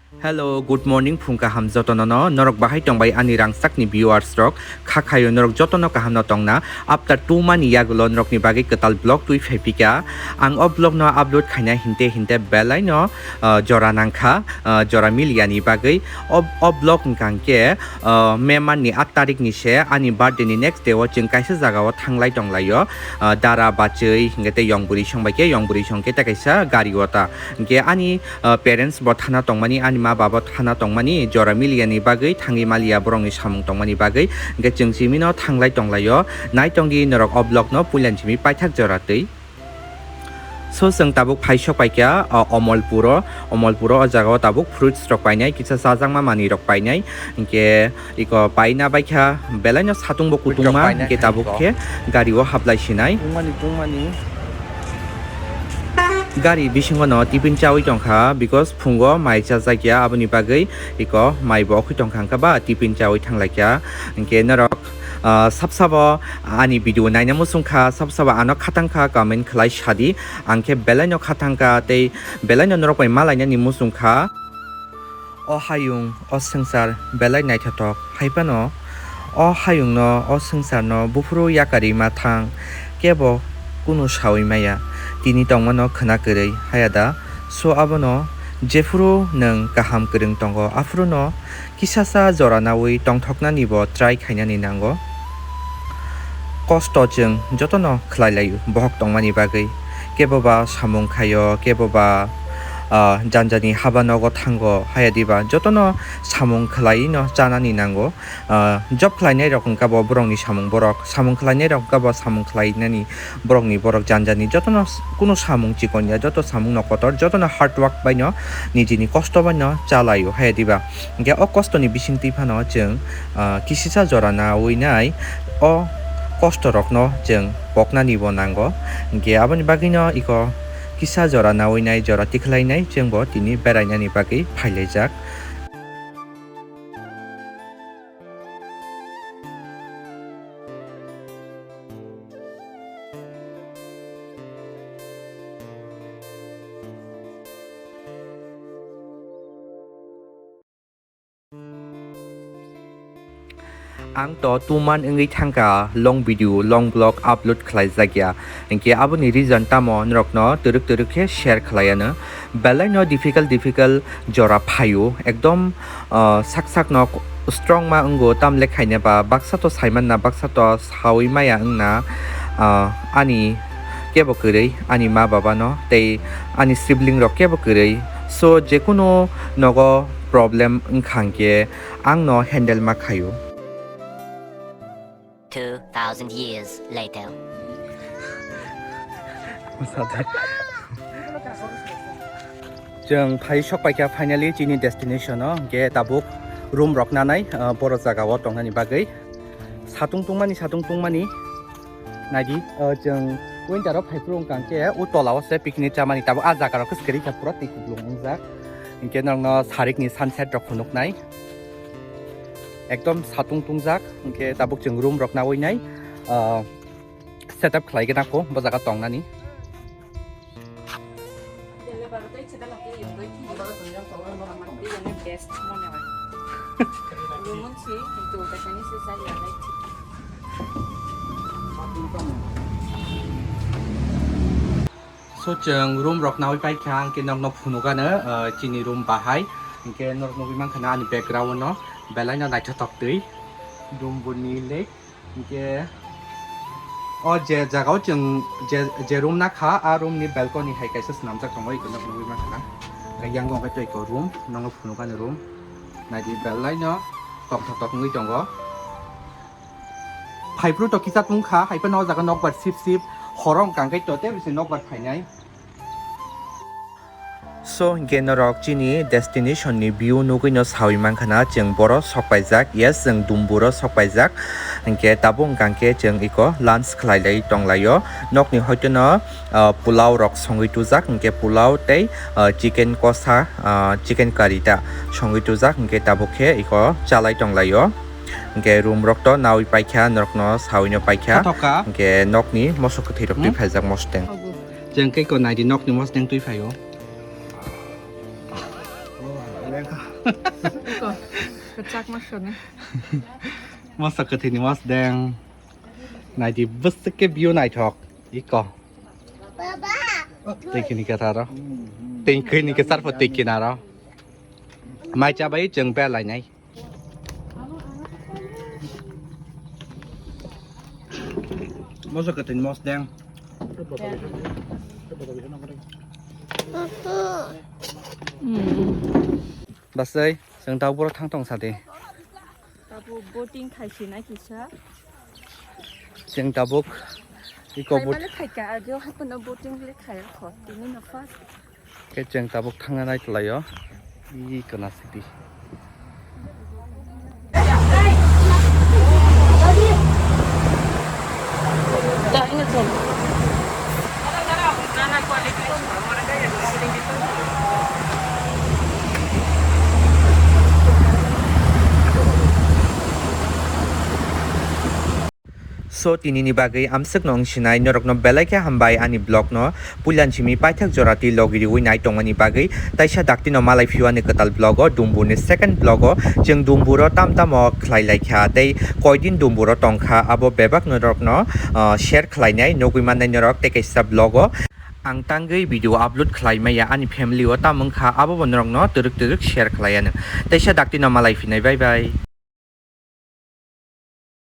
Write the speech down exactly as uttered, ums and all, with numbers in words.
Hello, good morning, phung kaham jotono no. Norok bahai tongbai ani rangchakni viewers rok? Kha khayo norok jotono kaham no tongna. After two mani yagulo norokni bagwi kwtal vlog twi phai phika. Ang o vlog no upload khaina hinte hinte belai no, ah, jora nangkha, ah, jora miliani bagwi. O, o vlog wngkha hwnkhe, ah, May manni aat tarikni se ani birthday ni next day o chwng kaisa jaga o thanglai tonglaio. Ah, dara bachwi hwnkhe tei yong bwrwi song bai khe yong bwrwi song khe tei kaisa gari o ta. Hwnkhe ani ah, parents bo thana tongmani, ani ma baba thana tongmani, jora miliani bagwi thangwi maliya borokni samung tongmani bagwi, hwnkhe chwng simino thanglai tonglaio. Naitongdi norok o vlog no puilani simi paithak jora twi. So chwng tabuk phai sok paikha, ah, Omolpuro, Omolpuro o jaga o tabuk fruits rok painai, kisa chajakma manwi rok painai, hwnkhe iko paina baikha, belai no satung bo kutung ma, hwnkhe tabuk khe gari o haplai sinai. Tungmani, tungmani. Gari bisingo no tiffin chawi tongkha, because phungo mai chajakya, aboni bagwi iko mai bo okhwi tongkha, hwnkhe ba tiffin chawi thanglaikha. Hwnkhe norok, ah, sab sabo ani video naina muchungkha, sab sabo ano khatangkha comment khlai sadi, ang khe belai no khatangkha tei belai no norok bai malainani muchungkha. O hayung, o swngchar belai naithothok, hai phano o hayungno, o swngcharno buphuru yakarwi ma thang, kebo kunu saui maya, tini tongmano khwna kwrwi, haya da? So abono jephuru nwng kaham kwrwng tongo, aphuruno kisasa jora naui tongthoknanibo try khainani nango. Kosto chwng jotono khlai laio bohok tongmani bagwi. Kebo ba samung khaio, kebo ba, ah, janjani haba nogo thango, haya diba jotono samung khlaiwi no chanani nango. Ah, job khlainai rok wngkha bo borokni samung, borok samung khlainai rok wngkha bo samung khlainani borokni, borok janjani jotono s-, kunu samung chikon ya, joto samung no kotor, jotono hard work bai no nijini kosto bai no chalaio, haya diba. Hwnkhe o kostoni bisingtwi phano chwng, ah, kisisa jora naui nai o kostorokno chwng poknanibo nango. Hwnkhe aboni bagwino iko kisa jora naui nai, jora tikhlainai chwngbo tini berainani bagwi phailaijak. Ang to two month wngwi thangkha long video, long vlog upload khlaijakya. Hwnkhe aboni reason tamo norokno twrwk twrwk khe share khlaiano. Belai no difficult difficult jora phaio, ekdom, ah, sak sak no strong ma wngo, tamle khaina ba baksa to saimanna, baksa to saui maya wngna, ah, ani kebo kwrwi, ani ma baba no tei ani sibling rok kebo kwrwi. So jekunu nogo problem wngkha hwnkhe ang no handle ma khaio. Two thousand years later. Chwng phai sok paikha finally chini destination o, hwnkhe tabuk room rok nanai, ah, boro jaga o tongnani bagwi. Satung tungmani, satung tungmani. Naidi, ah, chwng winter o phaiphuru wngkha hwnkhe o tola o se picnic chamani, tabuk ah jaga rok khe kwrwi kha, pura twi kuplung wngjak. Hwnkhe norokno sarikni sunset rok phunuknai. Ekdom satung tungjak, hwnkhe tabuk chwng room rok naui nai, ah, setup khlai gana kho bo jaga tongnani. So chwng room rok naui paikha, hwnkhe nokno phunukano, ah, chini room bahai, hwnkhe norok nugui mankha na ani background no belai no naithothok twi, Dumbur ni lake, hwnkhe o je jaga o chwng je, je room nakha, a room ni balcony hai kaisa swnamjak tongo, eko norok nugui mankha na. Hwnkhe yango hwnkhe tei eko room, nokno phunukani room, naidi belai no tongthok tongwi tongo. Phaiphuru to kisa tungkha, hai phano o jaga nokbar sip sip, horo wngkha hwnkhe to tei bisi nokbar phainai. So, hwnkhe norok chini destination ni view nugui no saui mankha na, chwng boro sok paijak, yes, chwng Dumbur o sok paijak. Hwnkhe tabuk wngkha hwnkhe chwng eko lunch khlai lai tong laio. Nokni hoito no, ah, pulao rok songwi tujak, hwnkhe pulao tei, ah, chicken kosa, ah, chicken curry ta songwi tujak, hwnkhe tabuk khe eko chalai tong laio. Hwnkhe room rok to naui paikha, norok no saui no paikha. Hwnkhe nokni mosok kwthwi rok twi phaijak mosdeng. Chwng khe ko naidi nokni mosdeng twi phaio. Iko, kwchak ma swnwi. Moso kwthwini mosdeng. Naidi bwswk khe view naithok. Iko. Tei kini kwtharo. Tei kini kwcharpho tei kinaro. Mai chabai chwng belainai. Moso kwthwini mosdeng. Basai, chwng tabuk boro thang tong sadi. Tabuk boating khai sinai kisa. Chwng tabuk iko boat. Khai male khai ka, ageo hakono boating le khai kho. Tini no first. Khe chwng tabuk thangna nai twlaio. Iko na sidi. So, tinini bagwi amswkno wng sinai norokno belai khe hambai ani vlogno puilan simi paithak jora twi logi riwi nai tongmani bagwi. Taisa daktino malai phio ani kwtal vlogo, Dumburni second vlogo. Chwng Dumburo tam tamo khlai lai kha tei koidin Dumburo tong kha, abo bebak norokno, ah, share khlainai nugwi mannai norok tei kaisa vlogo. Ang tangwi video upload khlai maya ani family o tam wng kha, abo bo norokno twrwk twrwk share khlai anw. Taisa daktino malai phinai, bye bye.